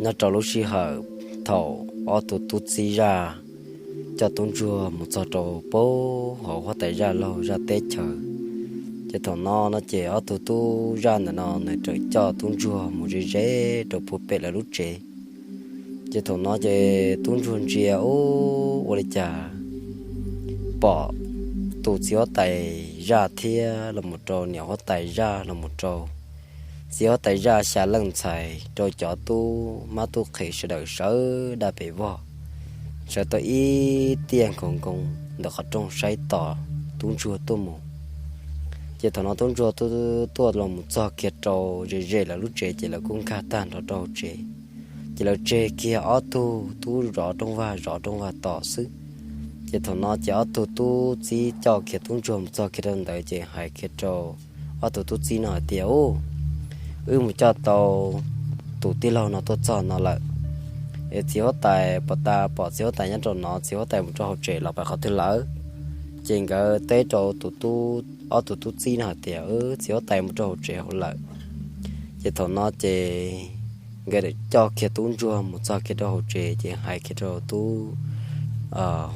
nyob rau lub sij hawm thaum ob tug tub txib zaj coj tub ntsuag mus txog rau pem hauv huab tais zaj laug zaj teb chaws. Ces thaum no no ces ob tug tub zaj ntawm no nws txawm coj tub ntsuag mus ze ze rau puag pem lawv lub tsev. Ces thaum no ces tub ntsuag ntsia ub ua li cas pom tus txiv huab tais zaj thiab los mus rau niam huab tais zaj los mus rau txiv huab tais zaj xya leej ntxhais rau cov tub mab tub qhe sawv daws sawv daj pes vog, sawv tau ib tiaj nkaus nkoos ntawm qhov rooj saib tos tub ntsuag tuaj mus. Ces thaum no tub ntsuag tuaj los mus txog kiag rau ze ze lawv lub tsev ces lawv kuj nkag tag nrho rau hauv tsev. Ces lawv tseg kiag ob tug tub zov rooj vag zov rooj vag tos xwb. Ces thaum no ces ob tug tub txib coj kiag tub ntsuag mus txog kiag rau ntawd ces hais kiag rau ob tug tub txib no hais tias, Ub, wb mus coj tau tus tij laug no tuaj txog no lawm. Es txiv huab tais pom tas pom txiv huab tais nyob rau no, txiv huab tais mus rau hauv tsev los pais qhov twg lawm? Ces nkawd teb rau tus tub, ob tug tub txib no hais tias, Txiv huab tais mus rau hauv tsev hauv lawm. Ces thaum no ces nkawd coj kiag tub ntsuag mus txog kiag rau hauv tsev ces hais kiag rau tub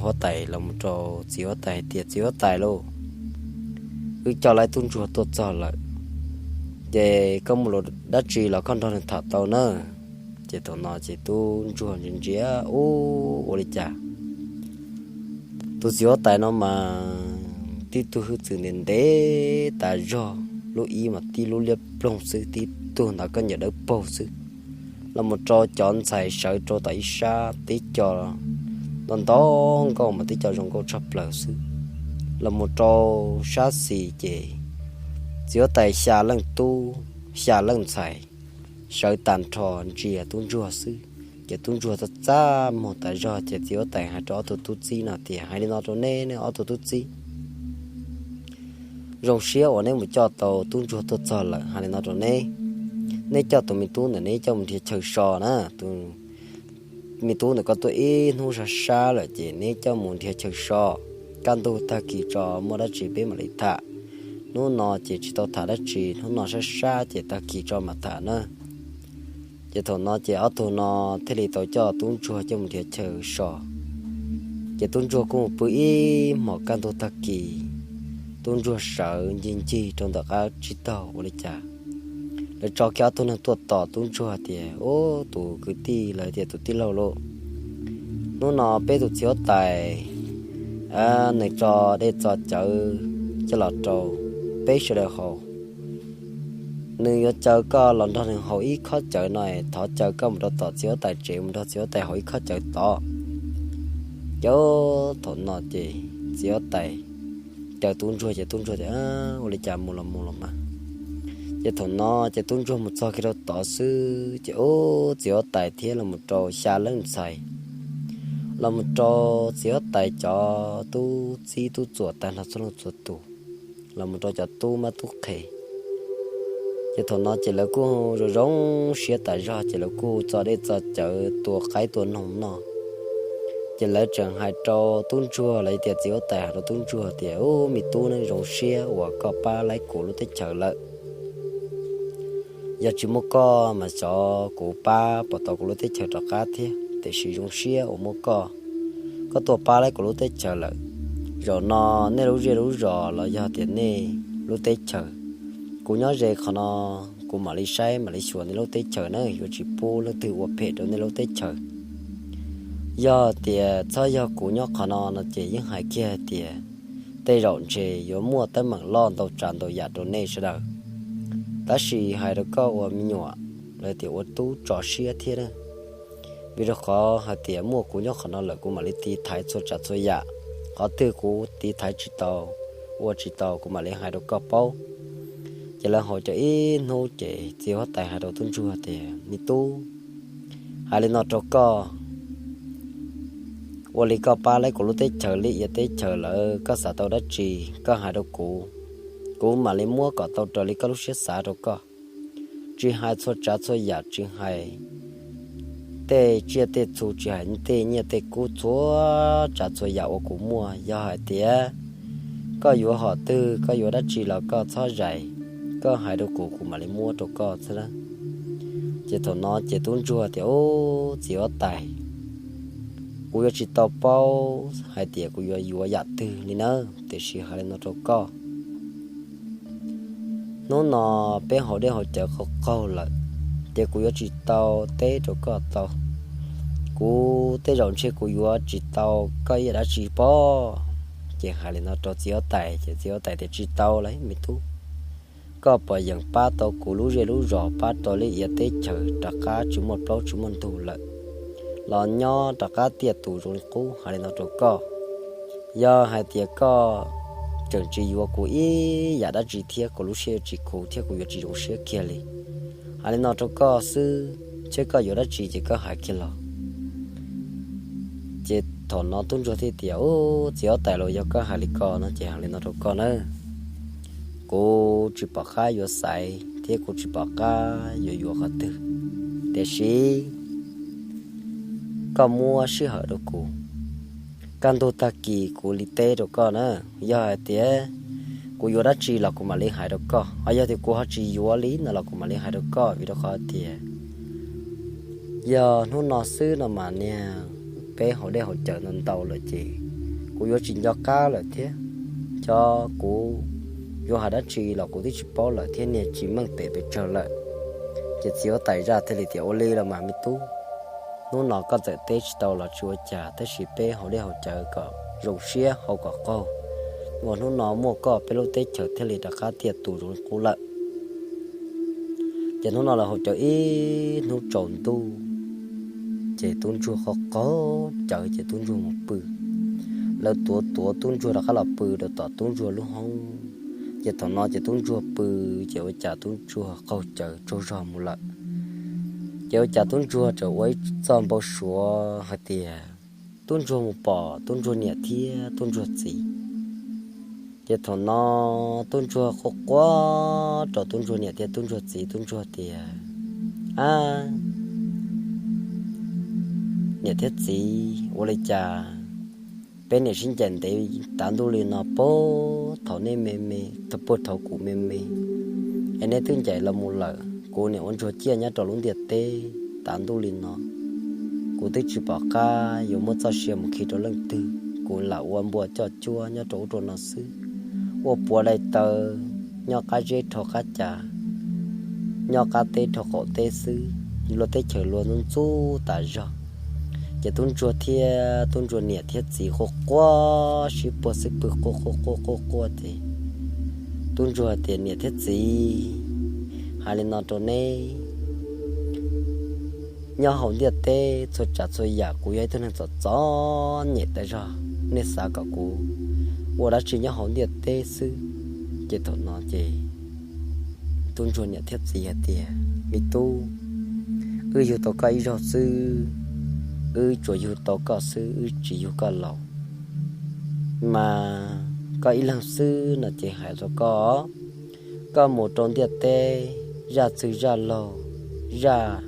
huab tais los mus rau txiv huab tais hais tias, Txiv huab tais lauj, wb coj laib tub ntsuag tuaj txog lawm, ces koj muaj lus dab tsi los koj nrog nws tham tau na. Ces thaum no ces tub ntsuag ntsia ntsia ub ua li cas tus txiv huab tais no mas tib tug hwj txwv ntev ntev tas zog, lub ib mas tib lub liab ploog xwb, tib tug ntawd koj nyiam dawb paug xwb. Los mus rau cov ntxhais sawv rau tom ib sab, tib co ntau ntau nkauj mas tib co zoo nkauj tshaj plaws xwb. Los mus rau sab xis ces txiv huab tais xya leej tub, xya leej ntxhais sawv tag nrho ntsia tub ntsuag xwb. Ces tub ntsuag txaj txaj muag tas zog ces txiv huab tais hais rau ob tug tub txib no tias, Hais li no rau neb, neb ob tug tub txib, zoo siab uas neb mus coj tau tub ntsuag tuaj txog lawm. Hais li no rau neb, neb coj tus me tub ntawm neb coj mus nrhiav chaw so na. Tus me tub ntawm koj tuaj ib hnub sab sab lawm ces neb coj mus nrhiav chaw so. Kaj ntug tag kis tso muaj dab tsi peb mam li tham. Hnub no ces tsis tau tham dab tsi, hnub no sab sab ces tag kis tso mam tham na. Ces thaum no ces ob tug no thiaj li tau coj tub ntsuag coj mus nrhiav chaw so. Ces tub ntsuag kuj mus pw ib hmos kaj ntug tag kis, tub ntsuag sawv ncig ncig rau ntawm qab tsib taug ua li cas, lawv tso kiag ob tug neeg tuaj tos tub ntsuag tias, Ub, tus kwv tij los tias tus tij laug lauj, hnub no peb tus txiv huab tais nws tso dej tso cawv coj los rau peb sawv daws haus. Nws yuav caw koj los nrog nws haus ib khob cawv no, thov caw koj mus rau tom txiv huab tais tsev mus nrog txiv huab tais haus ib khob cawv tod. Ces thaum no ces txiv huab tais caw tub ntsuag ces tub ntsuag tias, Ua li cas mus los mus los mas. Ces thaum no ces tub ntsuag mus txog kiag rau tod xwb ces ub, txiv huab tais thiab los mus rau xya leej ntxhais, los mus rau txiv huab tais cov tub txib tub txuas tag nrho txhua leej txhua tus, los mus rau cov tub mab tub qhe. Ces thaum no ces lawv kuj zoo zoo siab tas zog ces lawv kuj txo dej txo cawv tua qaib tua noog noj. Ces lawv tseem hais rau tub ntsuag los yog tias txiv huab tais hais rau tub ntsuag tias, Ub, me tub, zoo siab uas koj pab laib kuv lub teb chaws lawm. Yog tsis muaj koj mas xyov kuv pab puas tau kuv lub teb chaws rov qab thiab, tiam sis zoo siab uas muaj koj, koj tuaj pab laib kuv lub teb chaws lawm. Zaum no nej lub zej lub zos los yog tias nej lub teb chaws, kuv nyob ze qhov no, kuv mam li saib mam li xyuas nej lub teb chaws na, yuav tsis pub leej twg ua phem rau nej lub teb chaws. Yog tias txhob yog kuv nyob qhov no no ces yeej hais kiag hais tias tej zaum ntshe yuav muaj teeb meem loj ntau tsav ntau yam rau nej sawv daws. Tab sis hais rau koj ua me nyuam los tias ua tub tso siab thiab na, vim rau qhov hais tias muaj kuv nyob qhov no lawm kuv mam li tiv thaiv txhua tsav txhua yam. Qhov twg kuv tiv thaiv tsis tau, ua tsis tau kuv mam li hais rau koj paub. Ces lawv haus cov ib hnub ces txiv huab tais hais rau tub ntsuag tias, Me tub, hais li no rau koj, ua li koj pab laib kuv lub teb chaws li ia teb chaws lawm, koj xav tau dab tsi koj hais rau kuv, kuv mam li muab kom tau raws li koj lub siab xav rau koj. Tsis hais txhua tsav txhua yam, tsis hais tej tsiaj tej txhu, tsis hais tej nyiaj tej kub, txhua tsav txhua yam uas kuv muaj, yog hais tias koj yuav hom twg, koj yuav dab tsi los koj txhob zais, koj hais rau kuv, kuv mam li muab rau koj xwb na. Ces thaum no ces tub ntsuag tias, Ub, txiv huab tais, kuv yuav tsis tau paub hais tias kuv yuav yuav yam twg li nawb, tiam sis hais li no rau koj, hnub no peb haus dej haus cawv qaug qaug lawm, ces kuv yuav tsis tau teb rau koj tau. Kuv tej zaum ntshe kuv yuav tsis tau koj ib yam dab tsi pob. Ces hais li no rau txiv huab tais, ces txiv huab tais tias, Tsis tau li me tub, koj puas yeem pab tau kuv lub zej lub zos, pab tau lub iav teb chaws rov qab tsis muaj plaub tsis muaj ntug lawm, los nyob rov qab tiaj tus zoo li qub. Hais li no rau koj, yog hais tias koj tseem tsis yuav kuv ib yam dab tsi thiab kuv lub siab yuav tsis khuv thiab kuv yuav tsis zoo siab kiag li. Hais li no rau koj xwb, seb koj yuav dab tsi ces koj hais kiag los. Ces thaum no tub ntsuag thiaj tias, Ub, txiv huab tais, los yog koj hais li ko no ces hais li no rau koj na, kuv tsis pom qab yuav xaiv thiab kuv tsis pom qab yuav yuav qhov twg, tiam sis koj muab sij hawm rau kuv, kaj ntug tag kis kuv li teb rau koj na. Yog hais tias kuv yuav dab tsi los kuv mam li hais rau koj, ho yog tias kuv ho tsis yuav li no los kuv mam li hais rau koj, vim rau qhov tias yog hnub no xwb no mas niag peb haus dej haus cawv ntau ntau lawm ces kuv yuav tsis nco qab lawm thiab, xyov kuv yuav hais dab tsi los kuv twb tsis paub lawm thiab niag tsis meej pem pes tsawg lawm. Ces txiv huab tais zaj thiaj li tias, Ua li los mas me tub, hnub no koj txawm teb tsis tau los tsis ua cas, tab sis peb haus dej haus cawv kom zoo siab haus kom qaug, uas hnub no muaj koj peb lub teb chaws thiaj li rov qab tiaj tus zoo li qub lawm. Ces hnub no lawv haus cawv ib hnub tsaus ntuj, ces tub ntsuag qaug qaug cawv ces tub ntsuag mus pw. Lawv tuav tuav tub ntsuag rov qab los pw rau tom tub ntsuag lub hoob. Ces thaum no ces tub ntsuag pw, ces ua cas tub ntsuag qaug cawv tsaug zog mus lawm. Ces ua cas tub ntsuag txawm ua ib txoj npau suav hais tias tub ntsuag mus pom tub ntsuag niam thiab tub ntsuag txiv. Ces thaum no tub ntsuag quaj quaj rau tub ntsuag niam thiab tub ntsuag txiv, tub ntsuag tias, Ab, niam thiab txiv, ua li cas peb niam sib ncaim ntev tav ntuj li no, puag thaum nej me me, puag thaum kuv me me es nej twb ncaim los mus lawm. Kuv niam ua ntsuag ciaj nyob rau lub ntiaj teb tav ntuj li no, kuv twb tsis pom qab yuav muab txoj sia mus khi rau leej twg, kuv lam ua npua coj cuab nyob rau ub rau no xwb, ua puav daim tawv, nyob qab zeb dhau qab cas, nyob qab teb dhau qaum teb xwb, luag teb chaws luag ntxub ntxub tas zog. Ces tub ntsuag thiab tub ntsuag niam thiab txiv quaj quaj sib puag xwb pw quaj quaj quaj quaj quaj ces tub ntsuag tias, Niam thiab txiv, hais li no rau neb, nyob hauv ntiaj teb txhua tsav txhua yam kuv yog ib tug neeg txom txom nyem tas zog, nej xav kom kuv ua dab tsi nyob hauv ntiaj teb xwb? Ces thaum no ces tub ntsuag niam thiab txiv hais tias, Me tub, wb yug tau koj ib zaug xwb, wb tsuas yug tau koj xwb, wb tsis yug koj laus. Mas koj ib leeg xwb no ces hais rau koj, koj mus rau ntiaj teb, zaj txwg zaj laug, zaj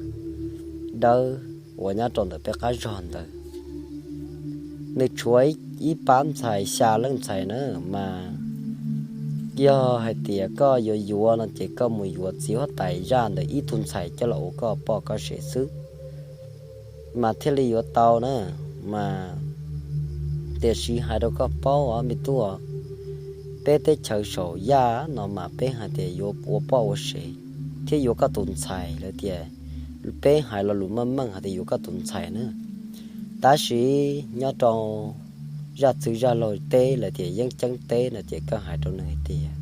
dawb uas nyob rau ntawm peb qab zog ntawd, nws tshuav ib pab ntxhais xya leej ntxhais na, mas yog hais tias koj yuav yuav no ces koj mus yuav txiv huab tais zaj ntawm ib tug ntxhais coj los ua koj poj koj sev xwb mas thiaj li yuav tau na. Mas tiam sis hais rau koj paub os me tub, peb teb chaws saum yaj no mas peb hais tias yuav ua poj ua sev thiab yuav koj tus ntxhais lawm tias, peb hais lo lus meej meej hais tias yuav koj tus ntxhais na. Tab sis nyob rau zaj txwg zaj laug teb lawm tias yeeb ceeb teb no ces koj hais rau nws hais tias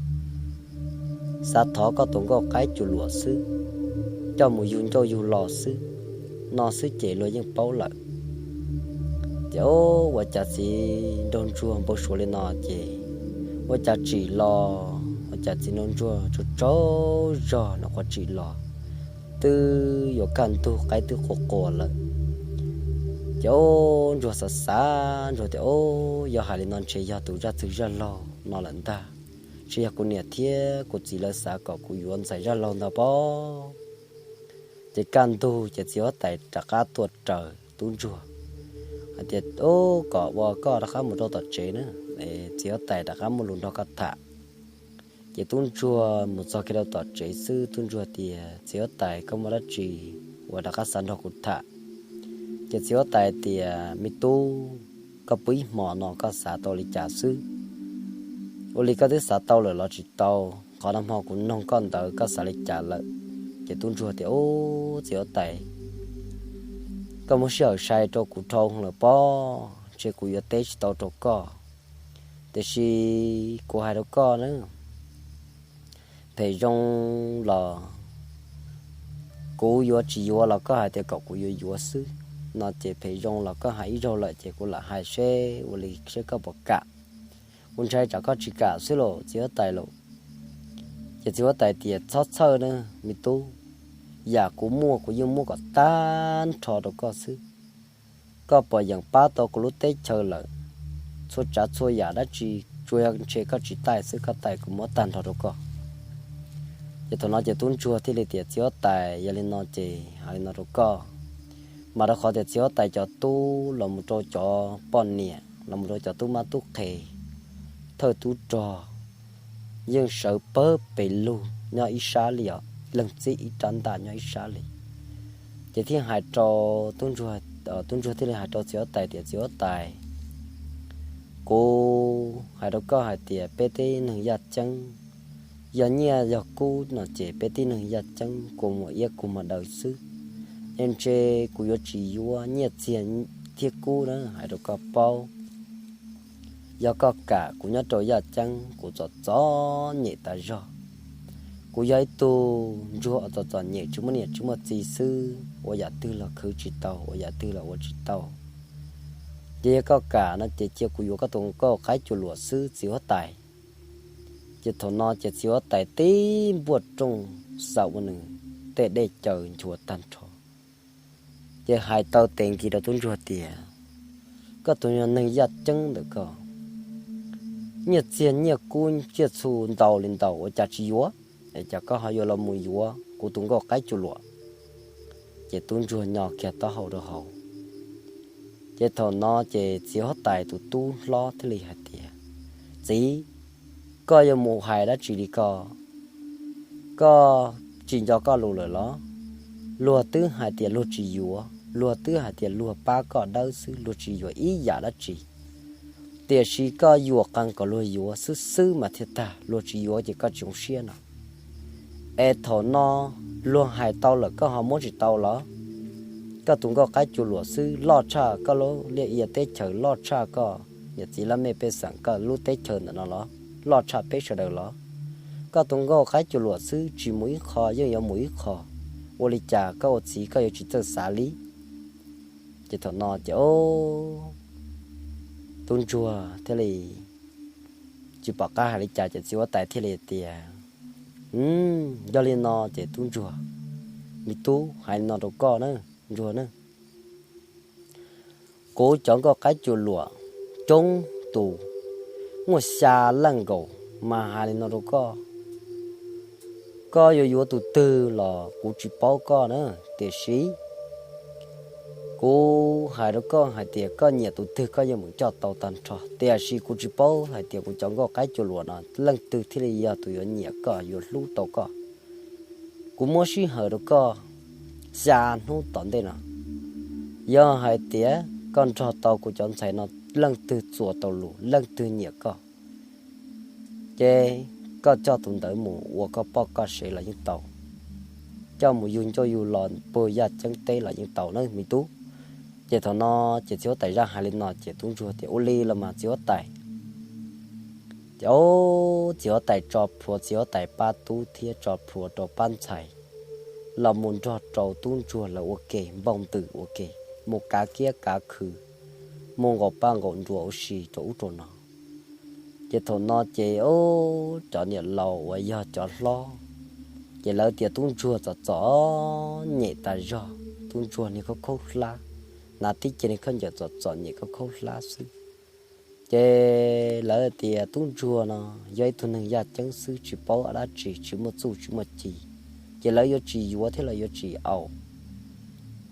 xav thov koj tus nkauj qaib cuag luam xwb, coj mus yug ncauj yug lo xwb, no xwb ces luag yeej paub lawm. Ces ua cas txiv nraug ntsuag npau suav li no ces ua cas tsim los, ua cas txiv nraug ntsuag tsaug tsaug zog no qhuav tsim los twb yuav kaj ntug qaib twb qua qua lawm. Ces ntsuag xav xav ntsuag tias, Ub, yog hais li no ntshe yog tus zaj txwg zaj laug no lawm ntag, ntshe yog kuv niam thiab kuv txiv lawv xav kom kuv yuav ntxhais zaj laug ntag pob. Ces kaj ntug ces txiv huab tais rov qab tuaj raws tub ntsuag hais tias, Ub, kom ua koj rov qab mus rau tom tsev na, txiv huab tais rov qab muaj lus nrog koj tham. Ces tub ntsuag mus txog kiag rau tom tsev xwb tub ntsuag tias, Txiv huab tais, koj muaj dab tsi uas rov qab xav nrog kuv tham. Ces txiv huab tais tias, Me tub, koj pw ib hmos no koj xav tau li cas xwb? Ua li koj twb xav tau lawm los tsis tau? Qhov nag hmo kuv noog koj ntawd koj xav li cas lawm? Ces tub ntsuag tias, Ub, txiv huab tais, koj muab sij hawm sai rau kuv dhau lawm pob, ntshe kuv yuav teb tsis tau rau koj. Tiam sis kuv hais rau koj na, phem zoo los kuv yuav tsis yuav los koj hais tias kom kuv yuav yuav xwb no ces phem zoo los koj hais ib zaug lawm ces kuv lam hais seb ua li seb koj puas kam. Kuv ntshai tsam koj tsis kam xwb los txiv huab tais los. Ces txiv huab tais tias, Txhob txhawj na, me tub, yam kuv muaj kuv yeej muab kom tag nrho rau koj xwb. Koj puas yeem pab tau kuv lub teb chaws lawm? Txhua tsav txhua yam dab tsi, tsuas yog ntshe koj tsis taij xwb, koj taij kuv muab tag nrho rau koj. Ces thaum no ces tub ntsuag thiaj li tias, Txiv huab tais, yog li no ces hais li no rau koj. Mas rau qhov tias txiv huab tais cov tub los mus rau cov poj niam los mus rau cov tub mab tub qhe, thawj tub rog yeej sawv pawg pes lug nyob ib sab li os, leej txib ib rab ntaj nyob ib sab li. Ces thiaj hais rau tub ntsuag, tub ntsuag thiaj li hais rau txiv huab tais tias, Txiv huab tais, kuv hais rau koj hais tias peb tib neeg yaj ceeb, yog nyiaj yog kub no ces peb tib neeg yaj ceeb kua muag iab kua muag daw xwb, es ntshe kuv yuav tsis yuav nyiaj txiag thiab kub na, hais rau koj paub. Yog koj kam, kuv nyob rau yaj ceeb kuv txom txom nyem tas zog. Kuv yog ib tug ntsuag txom txom nyem tsis muaj niam tsis muaj txiv xwb, ua yam twg los khwv tsis tau, ua yam twg los ua tsis tau. Ces yog koj kam no ces cia kuv yuav koj tus nkauj qaib cuam luam xwb txiv huab tais. Ces thaum no ces txiv huab tais tib npuaj rooj xaum ua nws tej dej caws nchuav tag nrho. Ces hais taw tes nkis rau tub ntsuag tias, Koj tus neeg yaj ceeb ntawm koj, nyiaj txiag nyiaj kub tsiaj txhu ntau li ntau ua cas tsis yuav, es cas koj ho yuav los mus yuav kuv tus nkauj qaib cuam luam? Ces tub ntsuag nyo kiag taub hau rau hauv. Ces thaum no ces txiv huab tais tus tub hlob thiaj li hais tias, Txiv, koj yuav mus hais dab tsi li ko? Koj tsis nco koj lus lawm los? Luag twb hais tias luag tsis yuav, luag twb hais tias luag pab koj dawb xwb, luag tsis yuav ib yam dab tsi. Tiam sis koj yuam qee kom luag yuav xwb xwb mas thiaj tag, luag tsis yuav ces koj tsis zoo siab no. Es thaum no luag hais tau lawm koj ho muab tsis tau los? Koj tus nkauj qaib cuam luam xwb loj tshaj koj lub liaj ia teb chaws, loj tshaj koj niam txiv laj mej pej xeem, koj lub teb chaws ntawm no los loj tshaj peb sawv daws los? Koj tus nkauj qaib cuam luam xwb tsis mus ib qho yeej yuav mus ib qho. Ua li cas koj ua txiv koj yuav tsis txawj xav li? Ces thaum no ces tub ntsuag thiaj li tsis pom qab hais li cas ces txiv huab tais thiaj li tias, Yog li no ces tub ntsuag, me tub, hais li no rau koj na, ntsuag na, kuv cov nkauj qaib cuam luam coob tus, muaj xya leej nkaus, mas hais li no rau koj, koj yuav yuav tus twg los kuv tsis paub koj na, tiam sis kuv hais rau koj hais tias koj nyiam tus twg koj yeej meem coj tau tag nrho, tiam sis kuv tsis paub hais tias kuv cov nkauj qaib cuam luam no leej twg thiaj li yog tus yuav nyiam koj, yuav hlub tau koj. Kuv muab sij hawm rau koj xya hnub tom ntej no, yog hais tias koj nrog tau kuv cov ntxhais no leej twg txuas tau lus, leej twg nyiam koj, ces koj coj tus ntawd mus ua koj poj koj sev los yeej tau, coj mus yug ncauj yug lo puag yaj ceeb teb los yeej tau na me tub. Ces thaum no ces txiv huab tais zaj hais li no ces tub ntsuag tias, Ua li los mas txiv huab tais. Ces txiv huab tais tso plhuav, txiv huab tais pab tub thiab tso plhuav rau pab ntxhais los mus nrog rau tub ntsuag lawv ua ke npau ntws ua ke, mus kav kiab kav khw, mus nqaum paj nqaum nruas ua si rau ub rau no. Ces thaum no ces cov niam laus uas yog cov hlob, ces lawv tias tub ntsuag txom txom nyem tas zog, tub ntsuag niag khaub khaub hlab, hnav tib ce niag khaub ncaws txom txom nyem khaub khaub hlab xwb. Ces lawv tias tub ntsuag no yog ib tug neeg yaj ceeb xwb, tsis paub dab tsi, tsis muaj txuj tsis muaj ci, ces lawv yuav tsis yuav thiab lawv yuav tsis au.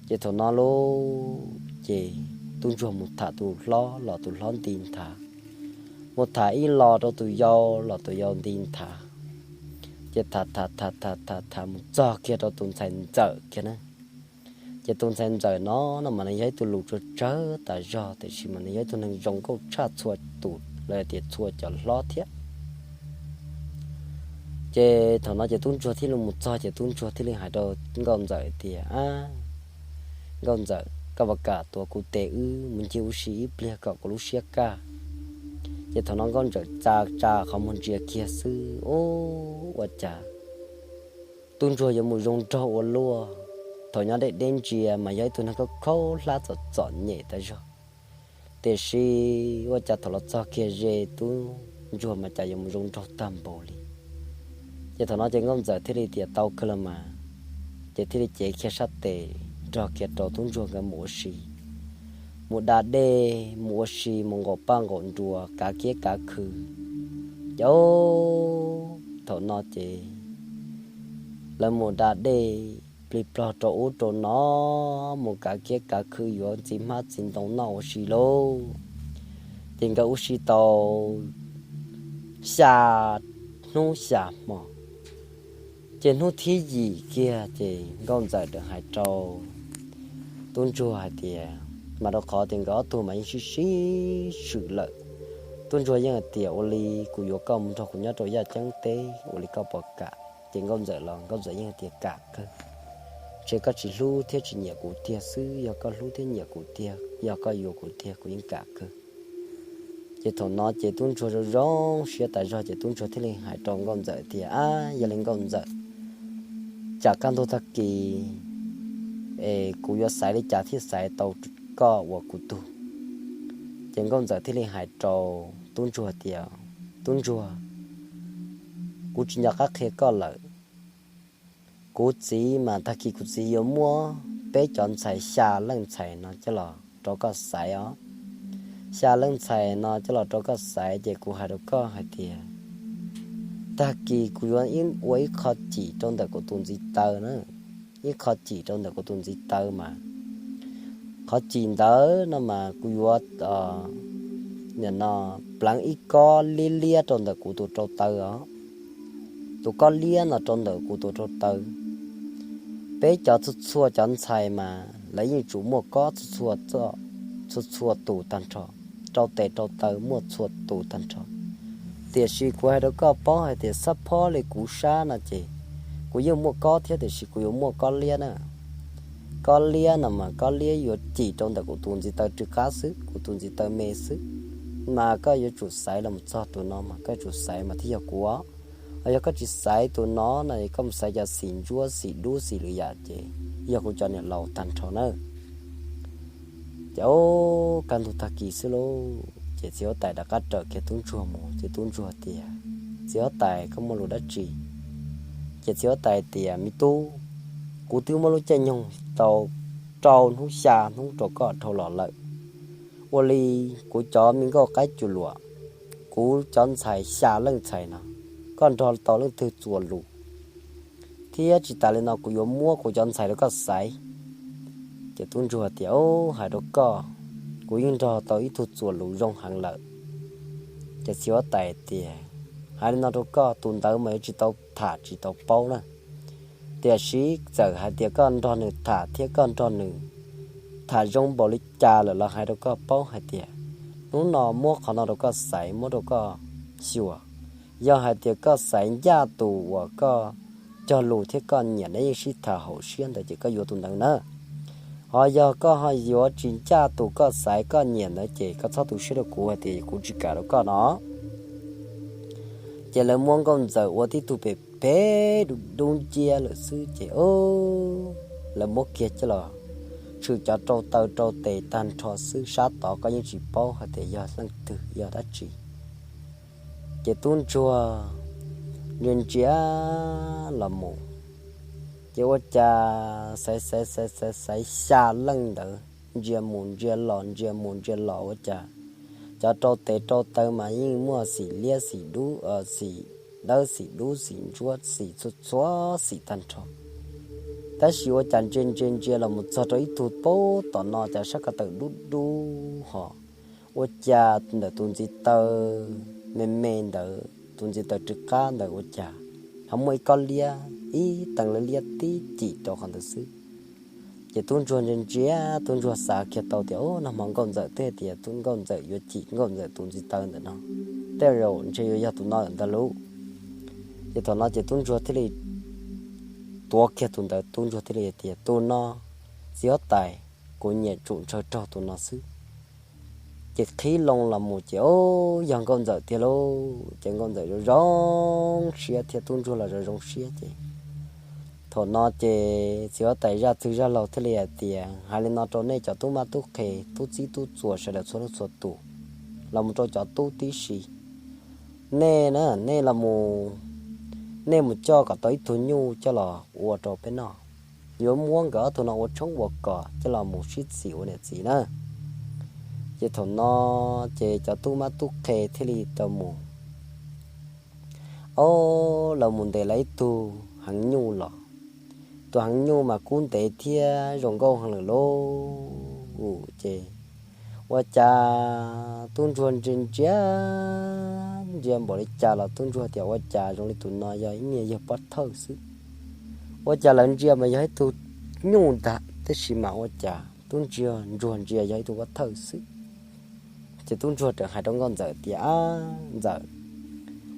Ces thaum no lauj, ces tub ntsuag mus tham tus hlob los tus hlob nti nthav, mus tham ib los rau tus yau los tus yau nti nthav, ces tham tham tham tham tham tham mus txog kiag rau tus ntxhais ntxawm kiag na. Ces tus ntxhais ntxawm no no mas nws yog ib tug lus tsawg tsawg tas zog, tiam sis mas nws yog ib tug neeg zoo nkauj tshaj txhua tus los tias txhua cov hlob thiab. Ces thaum no ces tub ntsuag thiaj li mus txog ces tub ntsuag thiaj li hais rau nkauj ntxawm tias, Ab, nkauj ntxawm, koj puas kam tuav kuv tes wb mus ncig ua si ib pliag kom kuv lub siab kaj? Ces thaum no nkauj ntxawm tsa tsa qhov muag ntsia kiag xwb, ub, ua cas tub ntsuag yuav mus zoo nraug ua luaj. Thaum nyob deb deb ntsia mas yog ib tug neeg khaub khaub hlab txom txom nyem tas zog, tiam sis ua cas thaum los txog kiag ze tub ntsuag mas cas yuav mus zoo nraug tag npaum li. Ces thaum no ces nkauj ntxawm thiaj li tias tau kawg los mas, ces thiaj li cev kiag sab tes nrog kiag rau tub ntsuag nkawd mus ua si, mus da dej, mus ua si, mus nqaum paj nqaum nruas, kav kiab kav khw. Ces thaum no ces lawv mus da dej plig plog rau ub rau no, mus kav kiab kav khw yuav ntxiv hmab txiv ntoo noj ua si lauj. Ces nkawd ua si tau xya hnub xya hmo. Ces hnub thib yim kiag ces nkauj ntxawm txawm hais rau tub ntsuag hais tias, mas rau qhov tias nkawd ob tug mas yeej sib sib swm lawm. Tub ntsuag yeej hais tias, ua li kuv yuav koj mus nrog kuv nyob rau yaj ceeb teb, ua li koj puas kam? Ces nkauj ntxawm los nkauj ntxawm yeej hais tias kam kawg, ntshe koj tsis hlub thiab tsis nyiam kuv tiag xwb, yog koj hlub thiab nyiam kuv tiag, yog koj yuav kuv tiag kuv yeej kam kawg. Ces thaum no ces tub ntsuag zoo zoo siab tas zog ces tub ntsuag thiaj li hais rau nkauj ntxawm tias, ab, yog li nkauj ntxawm, tsam kaj ntug tag kis es kuv yuav xaiv li cas thiaj xaiv tau koj ua kuv tug? Ces nkauj ntxawm thiaj li hais rau tub ntsuag tias, tub ntsuag, kuv tsis nco qab qhia koj lawm. Kuv txiv mas tag kis kuv txiv yuav muab peb cov ntxhais xya leej ntxhais no coj los rau koj xaiv os. Xya leej ntxhais no coj los rau koj xaiv ces kuv hais rau koj hais tias, tag kis kuv yuav ua ib qho cim rau ntawm kuv tus ntxiv taw na, ib qho cim rau ntawm kuv tus ntxiv taw mas, qhov cim ntawd no mas kuv yuav nim no pleev ib kob liab liab rau ntawm kuv tus rau taw os. Tus kob liab no rau ntawm kuv tus rau taw, peb cov txhua txhua cov ntxhais mas lawv yeej tsum muaj kob txhua txhua tus tag nrho, rau tes rau taw muaj txhua tus tag nrho. Tiam sis kuv hais rau koj paub hais tias xab phob li kuv sab no ces kuv yeej muaj kob thiab tiam sis kuv yuav muaj kob liab na. Kob liab no mas kob liab yuav cim rau ntawm kuv tus ntxiv taw rwg qab xwb, kuv tus ntxiv taw me xwb. Mas koj yuav tsum xaiv los txog tus no mas koj tsum xaiv mas thiaj yog kuv. Ho yog koj tsis xaiv tus no no koj mus xaiv cov xim ntsuab xim dub xim lwm yam ces yog kuv cov niam laus tag nrho na. Ces kaj ntug tag kis xwb lauj ces txiv huab tais rov qab raws kiag tub ntsuag mus ces tub ntsuag tias, txiv huab tais, koj muaj lus dab tsi? Ces txiv huab tais tias, me tub, kuv twb muab lub caij nyoog tau rau hnub xya hnub rau koj dhau los lawm. Ua li kuv cov me nkauj qaib cuam luam, kuv cov ntxhais xya leej ntxhais no, koj nrog tau leej twg txuas lus? Thiab tsis tas li no kuv yuav muab kuv cov ntxhais rau koj xaiv. Ces tub ntsuag tias, hais rau koj, kuv yeej nrog tau ib tug txuas lus zoo heev lawm. Ces txiv huab tais tias, hais li no rau koj, tus ntawd mas yuav tsis tau tham tsis tau paub na. Tiam sis txawm hais tias koj nrog nws tham thiab koj nrog nws tham zoo npaum li cas lawm los hais rau koj paub hais tias hnub no muab qhov no rau koj xaiv, muab rau koj xyuas. Yog hais tias koj xaiv ncaj tus uas koj cog lus thiab koj nyiam, nej yeej sib tham haum siab ntawd ces koj yuav tus ntawd na. Ho yog koj ho yuav tsis ncaj tus koj xaiv koj nyiam ntawd ces koj txhob tu siab rau kuv hais tias kuv tsis kam rau koj no. Ces lawv muab nkauj ntxawm ua tib tug pem pem dub dub nciab lawm xwb ces lawv muab kiag coj los tshwm cov rau taw rau tes tag nrho xwb, sab tod koj yeej tsis paub hais tias yog leej twg yog dab tsi. Ces tub ntsuag ntsia ntsia los mus, ces ua cas xaiv xaiv xaiv xaiv xaiv xya leej ntawd ntsia mus ntsia los ntsia mus ntsia los ua cas cov rau tes rau taw mas yeej muaj xim liab xim dub, xim dawb xim dub xim ntsuab xim txhua txhua xim tag nrho. Tab sis ua cas ntsia ntsia ntsia los mus txog rau ib tug paub tom no cas sab ko taw dub dub ho, ua cas ntawm tus ntxiv taw me me ntawd, tus ntxiv taw rwg qab ntawd ua cas ho muaj ib kob liab ib teev liab liab tib cim rau qhov ntawd xwb. Ces tub ntsuag ntsia ntsia, tub ntsuag xav kiag tau tias, Ub, nag hmo nkauj ntxawm twb hais tias tub nkauj ntxawm yuav cim nkauj ntxawm tus ntxiv taw ntawm no, tej zaum ntshe yuav yog tus no ntag lauj. Ces thaum no ces tub ntsuag thiaj li tuav kiag tus ntawd, tub ntsuag thiaj li hais tias, Tus no, txiv huab tais, kuv nyiam tsum ntshaw raug tus no xwb. Ces qhib loo los mus ces, Ub, yog nkauj ntxawm tiag lauj. Ces nkauj ntxawm zoo zoo siab thiab tub ntsuag los zoo zoo siab ces thaum no ces txiv huab tais zaj txwg zaj laug thiaj li hais tias, Hais li no rau nej cov tub mab tub qhe, tub txib tub txuas sawv daws txhua leej txhua tus, los mus rau cov tub tib si, nej na, nej los mus, nej mus coj kom tau ib tug nyuj coj los ua rau peb noj. Yuav muab nkawd ob tug no ua tshoob ua kos coj los mus sib txim ua niam txiv na. Ces thaum no ces cov tub mab tub qhe thiaj li tau mus, ob, lawv mus ntes lawv ib tug heev nyuj los. Tus heev nyuj mas kub ntev thiab zoo nkauj heev lawm lauj. Ces ua cas tub ntsuag ntsia ntsia, ntsia npaum li cas los tub ntsuag tias, Ua cas zoo li tus no yog ib niag yawg pov thawj xwb? Ua cas lawv ntsia mas yog ib tug nyuj ntag, tiam sis mas ua cas tub ntsuag ntsia yog ib tug pov thawj xwb? Ces tub ntsuag tseem hais rau nkauj ntxawm tias, Ab ntxawm,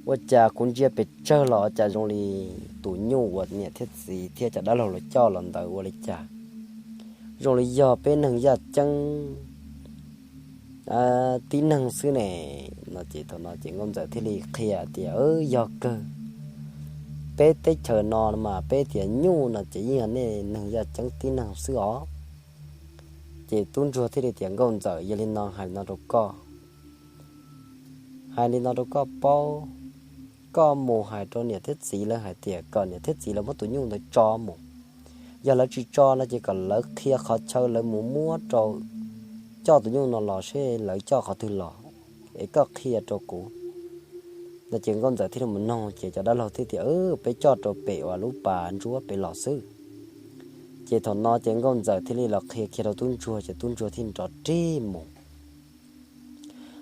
ua cas kuv ntsia pes tsawg los cas zoo li tus nyuj uas niam thiab txiv thiab cov dab laug los coj los ntawd ua li cas zoo li yog peb neeg yaj ceeb tib neeg xwb ne? No ces thaum no ces nkauj ntxawm thiaj li qhia tias, Yog kawg, peb teb chaws no mas peb tias nyuj no ces yeej yog nej neeg yaj ceeb tib neeg xwb os. Ces tub ntsuag thiaj li tias, Nkauj ntxawm, yog li no hais li no rau koj, hais li no rau koj paub, koj mus hais rau niam thiab txiv lawv hais tias kom niam thiab txiv lawv muab tus nyuj ntawd tso mus. Yog lawv tsis tso no ces kom lawv qhia qhov chaw lawv mus muab rau, coj tus nyuj no los seb lawv coj qhov twg los, es koj qhia rau kuv. No ces nkauj ntxawm thiaj li mus noog ces cov dab laug thiaj tias, Peb coj rau pem uas lub pas ntsuab pem los xwb. Ces thaum no ces nkauj ntxawm thiaj li los qhia kiag rau tub ntsuag ces tub ntsuag thiaj nrov rig mus.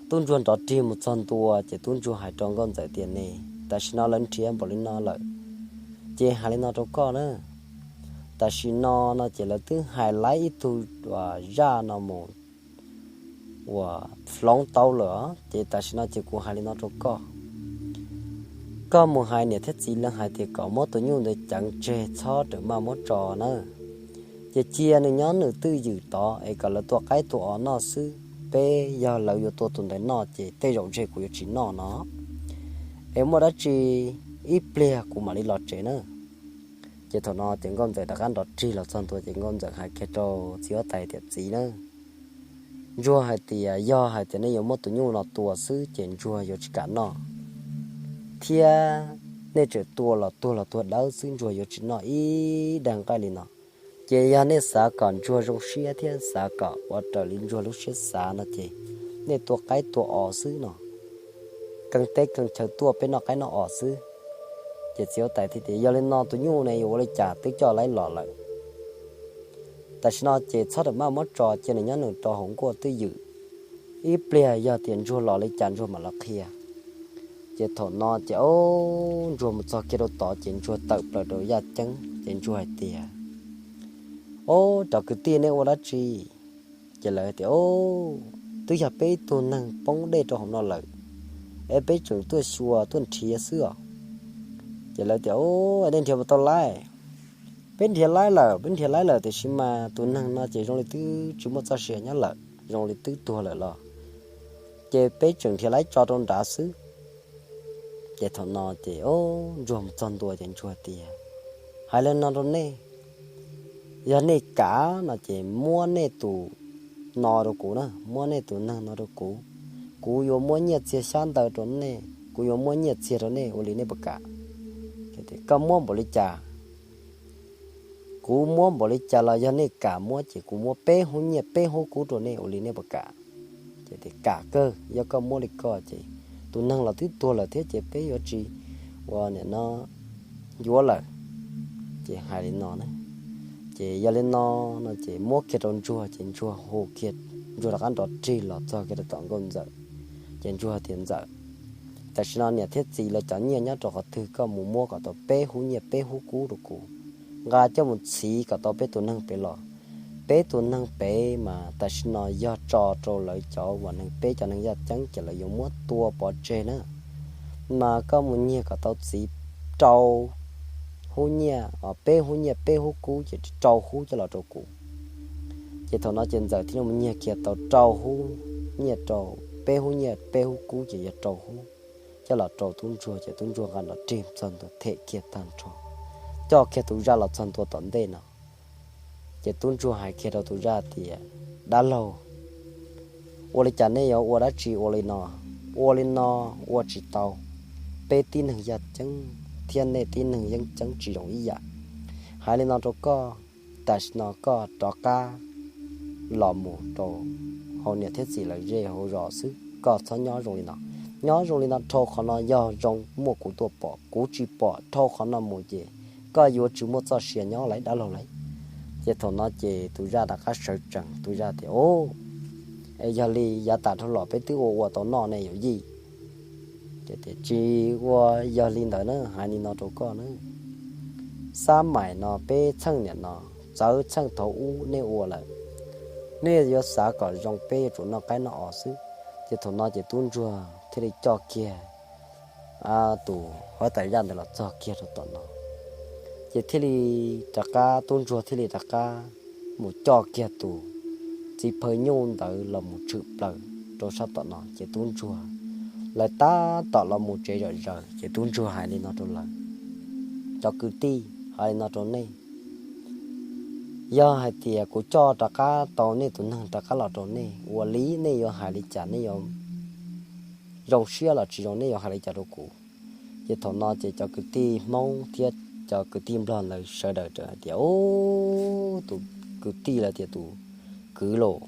Tub ntsuag nrov rig mus txog ntua ces tub ntsuag hais rau nkauj ntxawm tias, Ne, tam sim no lawv nrhiav npaum li no lawm, ces hais li no rau koj na, tam sim no no ces lawv twb hais laib ib tug zaj no mus uas floov tau lawm, ces tam sim no ces kuv hais li no rau koj. Koj mus hais niam thiab txiv lawv hais tias kom muab tus nyuj ntawd ceev tseg txhob rawm maj muab tso na, ces cia nws nyob nws twj ywm tod es kom lawv tua qaib tua os noj xwb. Peb yog lawv yuav tua tus ntawd noj ces tej zaum ntshe kuv yuav tsis noj no, es muaj dab tsi ib pliag kuv mam li los tsev na. Ces thaum no ces nkauj ntxawm rov qab nrov rig los txog ntua ces nkauj ntxawm hais kiag rau txiv huab tais tias, Txiv na, ntsuag hais tias yog hais tias nej yuav muab tus nyuj no tua xwb ces ntsuag yuav tsis kam noj, thiab nej tseem tua los tuag los tuag dawb xwb ntsuag yuav tsis noj ib daig nqaij li no. Ces yog nej xav kom ntsuag zoo siab thiab xav kom ua raws li ntsuag lub siab xav no ces nej tua qaib tua os xwb no, keeb teb keeb chaw tuaj peb noj qaib noj os xwb. Ces txiv huab tais thiaj tias, Yog li no tus nyuj ne yuav ua li cas twb coj laib los lawm, tam sim no ces txhob rawm maj muab tso cia nws nyob nws rau hauv nkuaj twj ywm, ib pliag yog tias ntsuag los li cas ntsuag mam los qhia. Ces thaum no ces ntsuag mus txog kiag rau tod ces ntsuag tawm plaws rau yaj ceeb ces ntsuag hais tias, Ob, cov kwv tij nej ua dab tsi? Ces lawv tias, Twb yog peb ib tug neeg poob dej rau hauv no lawm, es peb tseem tuaj xyuas tuaj nrhiav xwb os. Ces lawv tias, Nej nrhiav puas tau laib? Peb nrhiav laib lawm, peb nrhiav laib lawm tiam sis mas tus neeg no ces zoo li twb tsis muaj txoj sia nyob lawm, zoo li twb tuag lawm los, ces peb tseem nrhiav laib tso rau nrad xwb. Ces thaum no ces ntsuag mus txog ntua ces ntsuag tias, Hais li no rau nej, yog nej kam no ces muab nej tus no rau kuv na, muab nej tus neeg no rau kuv, kuv yuav muab nyiaj txiag xyab ntawv rau nej, kuv yuav muab nyiaj txiag rau nej, ua li nej puas kam? Koj muab npaum li cas? Kuv muab npaum li cas los yog nej kam muab ces kuv muab peb hub nyiaj peb hub kub rau nej, ua li nej puas kam? Ces tias, Kam kawg, yog koj muab li koj ces tus neeg los twb tuag lawm thiab ces peb yuav tsis ua nim no yuav lawm. Ces hais li no na, ces yog li no, no ces muab kiag rau ntsuag ces ntsuag hu kiag, ntsuag rov qab nrov rig los txog kiag rau tom nkauj ntxawm. Ces ntsuag tias, Ntxawm, tam sim no niam thiab txiv lawv cov nyiaj nyob rau qhov twg koj mus muab kom tau peb hub nyiaj peb hub kub rau kuv, nqa coj mus txhiv kom tau peb tus neeg pem los. peb tus neeg pem mas tam sim no yog tso rau lawv cov uas neeg, peb cov neeg yaj ceeb ces lawv yuav muab tua pov tseg na. Mas koj mus nyiag kom tau txiv rau hub nyiaj, peb hub nyiaj peb hub kub ces rau hub coj los rau kuv. Ces thaum no ces Ntxawm thiaj li mus nyiag kiag tau rau hub nyiaj rau, peb hub nyiaj peb hub kub ces yog rau hub coj los rau tub ntsuag, ces tub ntsuag nqa nrov rig txog ntua them kiag tag nrho, coj kiag tus zaj los txog ntua tom ntej no. Ces tub ntsuag hais kiag rau tus zaj tias, dab laug, ua li cas nej yuav ua dab tsi ua li no? Ua li no ua tsis tau, peb tib neeg yaj ceeb thiab nej tib neeg yeeb ceeb tsis zoo ib yam. Hais li no rau koj, tam sim no koj rov qab los mus rau hauv niam thiab txiv lawv zej hauv zos xwb, koj txhob nyob zoo li no. Nyob zoo li no dhau qhov no yog zoo muaj kuv tuaj pom, kuv tsis pom dhau qhov no mus ces koj yuav tsis muaj txoj sia nyob lawm dab laug lauj. Ces thaum no ces tus zaj rov qab sawv tsees, tus zaj tias, o, es yog li yav tas dhau los peb twb ua ua tau noj ne yawm yij. Ces tias, tsis ua yog li ntawd na, hais li no rau koj na, xab maim no peb txheej niam no txawv txheej thaum ub nej ua lawm, nej yuav xav kom zoo peb yuav tsum noj qaib noj os xwb. Ces thaum no ces tub ntsuag thiaj li coj kiag tus huab tais zaj ntawd los txog kiag rau tom no. Ces thiaj li rov qab, tub ntsuag thiaj li rov qab mus coj kiag tus txiv phaw nyuj ntawd los mus tshwm plaws rau sab tom no. Ces tub ntsuag lawv tab tom los mus tsev zom zaws, ces tub ntsuag hais li no rau lawv, cov kwv tij, hais li no rau nej, yog hais tias kuv coj rov qab tau nej tus neeg rov qab los rau nej, ua li nej yuav hais li cas, nej yuav zoo siab los tsis zoo, nej yuav hais li cas rau kuv? Ces thaum no ces cov kwv tij Hmoob thiab cov kwv tij Nplog ntawd sawv daws hais tias, ub, tus kwv tij lawv tias, tus kwv los,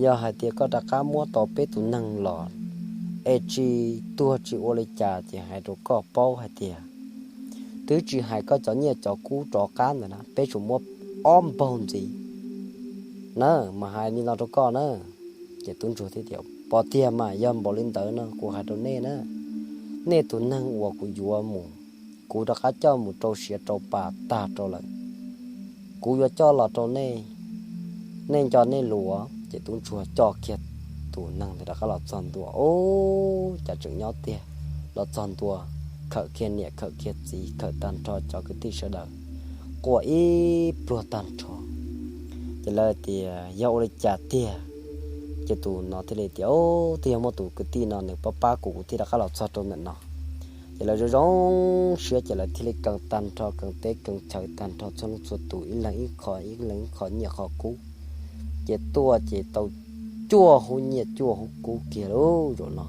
yog hais tias koj rov qab muab tau peb tus neeg los es tsis tuag tsis ua li cas ces hais rau koj paub hais tias twb tsis hais koj cov nyiaj cov kub rov qab ntawd na, peb tsuas muab ob npaug ntxiv na, mas hais li no rau koj na. Ces tub ntsuag thiaj tias, pom tiag mas yog npaum li ntawd no kuv hais rau nej na, nej tus neeg uas kuv yuav mus, kuv rov qab coj mus rau siav rau pa tag rau lawm, kuv yuav coj los rau nej, nej nco nej lus. Ces tub ntsuag coj kiag tus neeg ntawd rov qab los txog ntua, ub, cas tseem nyob tiag, los txog ntua khawm kiag niam khawm kiag txiv khawm tag nrho cov kwv tij sawv daws quaj ib pluag tag nrho. Ces lawv tias, yog ua li cas tiag? Ces tus no thiaj li tias, ub, twb yog muaj tus kwv tij no nws pab pab kuv, kuv thiaj rov qab los txog rau ntawm no. Ces lawv zoo zoo siab ces lawv thiaj li kees tag nrho, kees teb kees chaw tag nrho txhua leej txhua tus, ib leeg ib qho, ib leeg ib qho nyiaj qho kub. Ces tuaj ces tau cuaj hub nyiaj cuaj hub kub kiag lauj zaum no.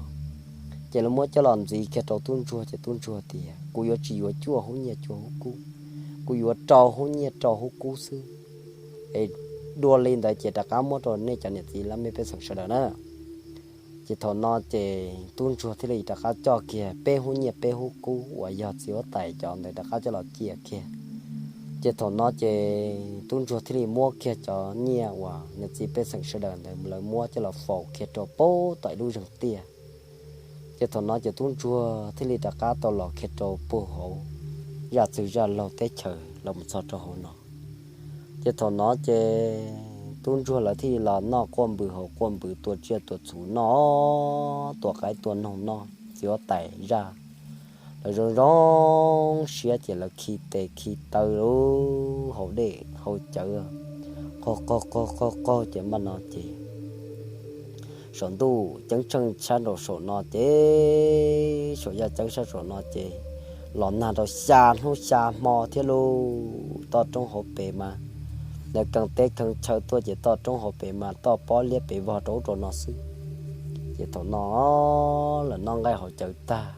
Ces lawv muab coj los ntxiv kiag rau tub ntsuag, ces tub ntsuag tias, kuv yuav tsis yuav cuaj hub nyiaj cuaj hub kub, kuv yuav rau hub nyiaj rau hub kub xwb. Es dua li ntawd ces rov qab muab rau nej cov niam txiv laj mej pej xeem sawv daws na. Ces thaum no ces tub ntsuag thiaj li rov qab coj kiag peb hub nyiaj peb hub kub uas yog txiv huab tais cov ntawd rov qab coj los cia kiag. Ces thaum no ces tub ntsuag thiaj li muab kiag cov nyiaj uas niam txiv pej xeem sawv daws ntawd lawv muab coj los faus kiag rau pem tom ib lub zeeg tiaj. Ces thaum no ces tub ntsuag thiaj li rov qab tau los kiag rau puag hauv zaj txwg zaj laug teb chaws los mus txog rau hauv no. Ces thaum no ces tub ntsuag lawv thiaj li los noj quaj npws haus quaj npws, tua tsiaj tua txhu noj, tua qaib tua noog noj, txiv huab tais zaj lawv zoo zoo siab ces lawv khi tes khi taw lub hauv dej hauv cawv, qaug qaug qaug qaug qaug ces npaj no ces saum ntuj ceeb tsheej sab nraum saum no ces, saum yaj ceeb sab saum no ces los nag rau xya hnub xya hmo thiab lauj. Toj roob hauv pes mas, lawv kees teb kees chaw tuaj ces toj roob hauv pes mas toj pob liab pes vog rau ub rau no xwb. Ces thaum no lawv noj nqaij haus cawv tag,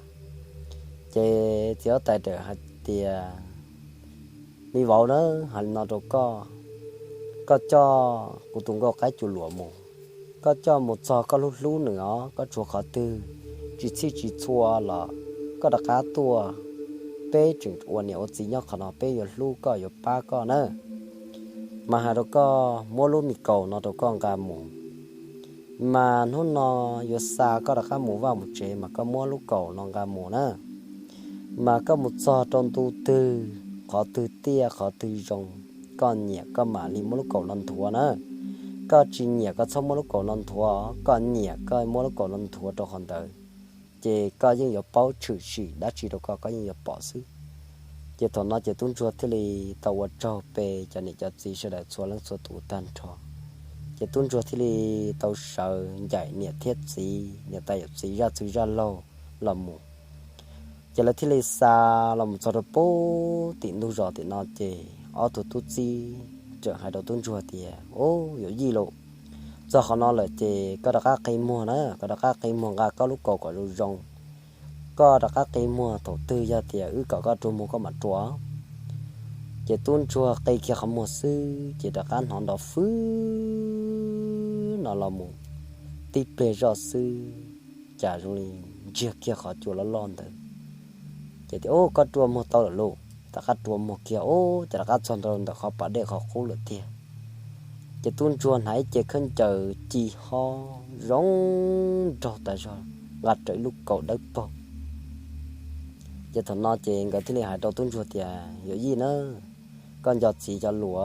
ces txiv huab tais txawm hais tias, me vauv na, hais li no rau koj, koj coj kuv tus nkauj qaib cua luam mus, koj coj mus txog koj hlub hlub nws os, koj tshuav qhov twg tsis txhij tsis txhua los koj rov qab tuaj, peb tseem ua niam ua txiv nyob qhov no, peb yuav hlub koj yuav pab koj na. Mas hais rau koj, muab lub me kaus no rau koj nqa mus, mas hnub no yuav xa koj rov qab mus vaj mus tsev mas koj muab lub kaus no nqa mus na. Mas koj mus txog rau ntu twg, qhov twg tiaj qhov twg zoo, koj nyiam koj mam li muab lub kaus no nthuav na. Koj tsis nyiam koj txhob muab lub kaus no nthuav, koj nyiam koj muab lub kaus no nthuav rau qhov ntawd, ces koj yeej yuav paub tshwm sim dab tsi rau koj, koj yeej yuav pom xwb. Ces thaum no ces tub ntsuag thiaj li tau ua tsaug pe cov niam cov txiv sawv daws txhua leej txhua tus tag nrho. Ces tub ntsuag thiaj li tau sawv ncaim niam thiab txiv, niam tais yawm txiv, zaj txwv zaj laug los mus. Ces lawv thiaj li xa los mus txog rau pem tim ntug zos tim no ces ob tug tub txib tseem hais rau tub ntsuag tias, Ub, yawm yij lauj, txog qhov no lawm ces koj rov qab qi muag na, koj rov qab qi muag nqa koj lub kaus kom zoo zoo. Koj rov qab qi muag, thaum twg yog tias wb kom koj rua muag koj mam rua. Ces tub ntsuag qi kiag qhov muag xwb ces rov qab hnov nrov fwb no los mus tib pliag zoj xwb, cas zoo li ntsiag kiag qhov cua loj loj ntawd. Ces tias, Ub, koj rua muag tau lawm lauj. Rov qab rua muag kiag, ub, ces rov qab txog nrau ntawm qhov pas dej qhov qub lawm tiag. Ces tub ntsuag hnav ib ce khaub ncaws ci hob zoo nraug tas zog, nqa rawv ib lub kaus dawb paug. Ces thaum no ces nkawd thiaj li hais rau tub ntsuag tias, Yawm yij na, koj nco txiv cov lus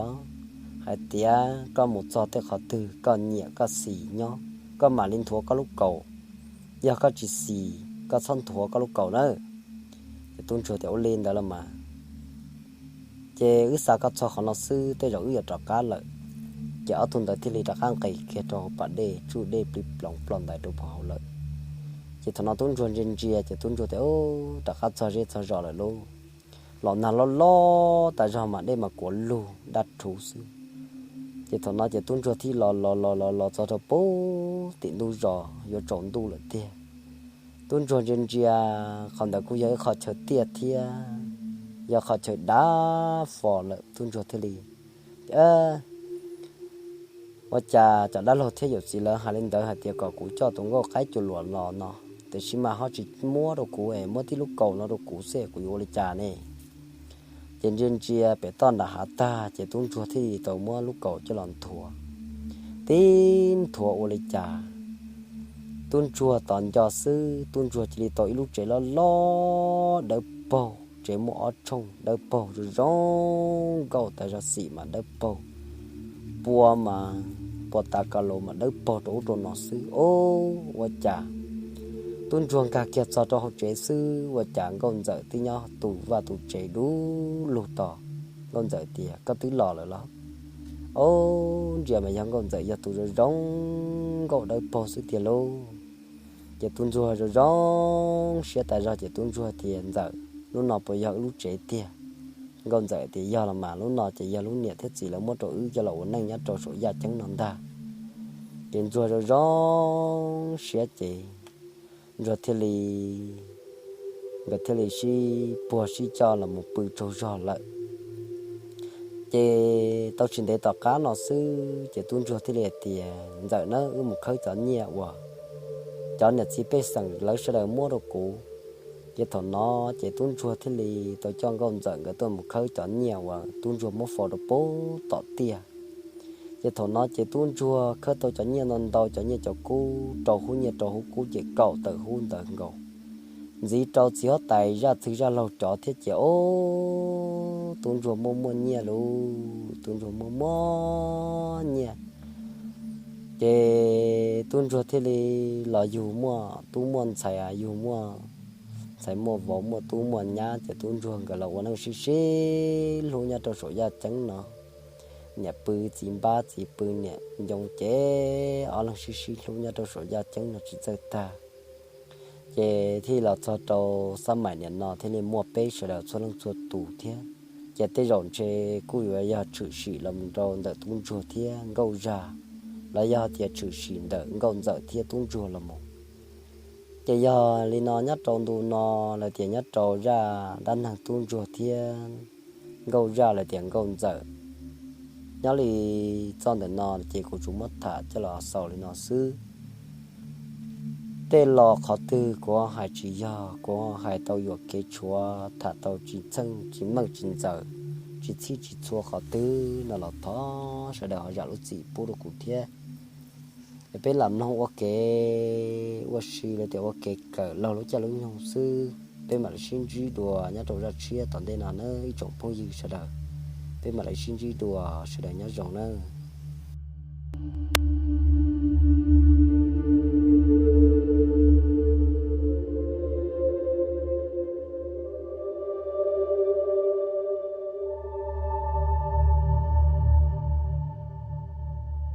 hais tias koj mus txog tej qhov twg koj nyiam koj xis nyob, koj mam li nthuav koj lub kaus. Yog koj tsis xis, koj txhob nthuav koj lub kaus nawb. Ces tub ntsuag tias, Ua li ntawd los mas, ces wb xa koj txog qhov no xwb, tej zaum wb yuav rov qab lawm. Ces ob tug ntawd thiaj li rov qab nqis kiag rau pas dej, tsuj dej plig ploov ploj ntais rau puag hauv lawm. Ces thaum no tub ntsuag ntsia ntsia ces tub ntsuag tias, Ub, rov qab txog zej txog zos lawm lauj. Los nag loj loj tas zog mas dej mas kuav lug daj rhuv xwb. Ces thaum no ces tub ntsuag thiaj los los los los los txog rau pem tim ntug zos yuav tsaus ntuj lawm tiag. Tub ntsuag ntsia ntsia, qhov ntawd kuj yog ib qho chaw tiaj thiab yog qhov chaw dav fo lawm, tub ntsuag thiaj li, Ua cas cov dab laug thiab yawm txiv lawv hais li ntawd hais tias kom kuv coj tus nkauj qaib cua luam los no, tiam sis mas ho tsis muab rau kuv es muab tib lub kaus no rau kuv xwb, kuv yuav ua li cas ne? Ces ntsia ntsia pem toj nram hav tag ces tub ntsuag thiaj li tau muab lub kaus coj los nthuav. Tib nthuav ua li cas, tub ntsuag tos nco xwb, tub ntsuag cia li tau ib lub tsev loj loj dawb paug, tsev muaj ob tshooj dawb paug zoo zoo nkauj tas zog, xim mas dawb paug, pua mas pua tas ka laus mas dawb paug rau ub rau no xwb. Ub, ua cas tub ntsuag nkag kiag txog rau hauv tsev xwb, ua cas nkauj ntxawm twb nyob tu vaj tu tsev dub lug tos. Nkauj ntxawm tias, Koj twb los lawm los? Ub, ntsia mas yog nkauj ntxawm yog tus zoo zoo nkauj dawb paug xwb tiag lauj. Ces tub ntsuag zoo zoo siab tas zog ces tub ntsuag tias, Ntxawm, lub no puas yog wb lub tsev tiag? Nkauj ntxawm tias, Yog los mas, lub no ces yog lub niam thiab txiv lawv muab rau wb coj los ua neej nyob rau saum yaj ceeb no ntag. Ces ntsuag zoo zoo siab ces ntsuag thiaj li, nkawd thiaj li sib puag sib coj los mus pw tsaug zog lawm. Ces tau tsis ntev tom qab no xwb ces tub ntsuag thiaj li hais tias, Ntxawm na, wb mus khawb cov nyiaj uas cov niam txiv pej xeem lawv sawv daws muab rau kuv. Ces thaum no ces tub ntsuag thiaj li tau coj nkauj ntxawm nkawd tuaj mus khawb cov nyiaj uas tub ntsuag muab faus rau pem tom tiaj. Ces thaum no ces tub ntsuag khawb tau cov nyiaj ntau ntau, cov nyiaj cov kub, rau hub nyiaj rau hub kub ces kaum tawm hub ntawd nkaus. Ntxiv rau txiv huab tais zaj txwg zaj laug cov thiab ces, ob, tub ntsuag muaj muaj nyiaj lauj, tub ntsuag muaj muaj nyiaj. Ces tub ntsuag thiaj li los yug muaj tub muaj ntxhais, yug muaj ntxhais muaj vauv, muaj tub muaj nyab ces tub ntsuag nkawd los ua neej sib sib hlub nyob rau saum yaj ceeb no. Niam pw txiv npab, txiv pw niam ncoo ces ob leeg sib sib hlub nyob rau saum yaj ceeb no tsis txawj tag. Ces thiaj los txog rau xab maim niam no thiaj li muaj peb sawv daws txhua leej txhua tus thiab. Ces tej zaum ntshe kuj yuav yog tshwm sim los rau ntawm tub ntsuag thiab nkauj zaj, los yog tias tshwm sim ntawm nkauj ntxawm thiab tub ntsuag los mus. Ces yog li no nyob rau ntu no, lawv tias nyob rau zaj dab neeg tub ntsuag thiab nkauj zaj, lawv tias nkauj ntxawm. Nyob li txoj ntawm no ces kuv tsuas muab tham coj los xaus li no xwb. Tej los qhov twg kuv hais tsis yog, kuv hais tau yuam kev tshuav, tham tau tsis txheej tsis meej tsis ntxaws, tsis txhij tsis txhua qhov twg no los thov sawv daws ho zam lub txim pub rau kuv thiab. Peb lam mloog ua kev ua si los tias ua kev kawm laug lub caij lub nyoog xwb, peb mam li sib ntsib dua nyob rau zaj tshiab tom ntej no nawb ib tsoom phooj ywg sawv daws. Peb mam li sib ntsib dua, sawv daws nyob zoo nawb.